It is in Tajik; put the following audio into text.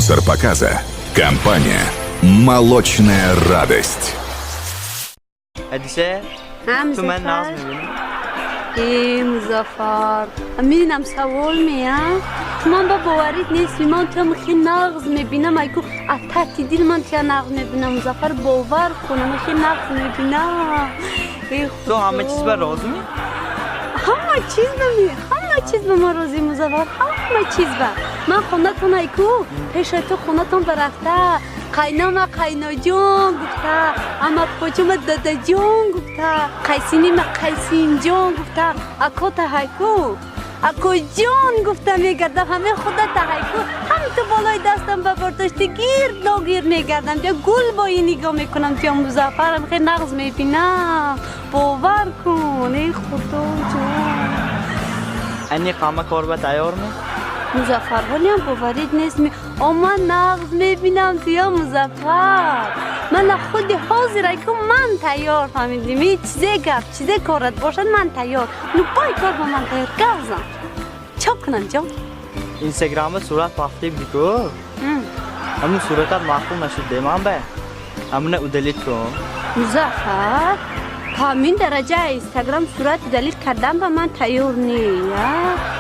Спонсор показа – компания «Молочная радость». Ҳадисе, Ҳа, ту ман нағз Музаффар. мебинӣ? Э, Музаффар, аминам савол мея. Ту ман ба боварит нести, ман туям хе нағз мебинам, айку аз таҳти дил ман туя нағз мебинам, Музаффар, бовар кунам, хе нағз мебинам. Э, Ту ҳама чиз ба Худо. розимӣ? Ҳама чиз ба ми, ҳама чиз ба ман розӣ, Музаффар, ҳама чиз ба. Ман хонатон айку, пешои ту хонатон барафта, қайнома қайноҷон гуфта, амакпочума дадаҷон гуфта, қайсинима қайсинҷон гуфта, акота ҳайку, акоҷон гуфта мегардам, ҳамаи худата ҳайку, ҳам ту болои дастам ба бардошти гирд ногир мегардам, тя гул бои нигоҳ мекунам, тя Музаффарам хеле нағз мебинам. Бовар кун, эй Худоҷон. Аниқ ҳама кор ба тайёрмӣ? Музаффар, ҳолиам боварит нест ми, о, ман нағз мебинам туё, Музаффар. Мана худи ҳозир айку ман тайёр, фаҳмидӣ? Чизе гап, чизе корат бошад, ман тайёр. Любой кор ба ман тайёр. Гавзам. Чо кунам, ҷон? Инстаграмда сурат пафтӣ будику, ҳамун суратат маъқул нашуд деман ба, ҳамуна удалить кун. Музаффар, то ҳамин дараҷа Инстаграм сурат удалить кардан ба ман тайёр не, я?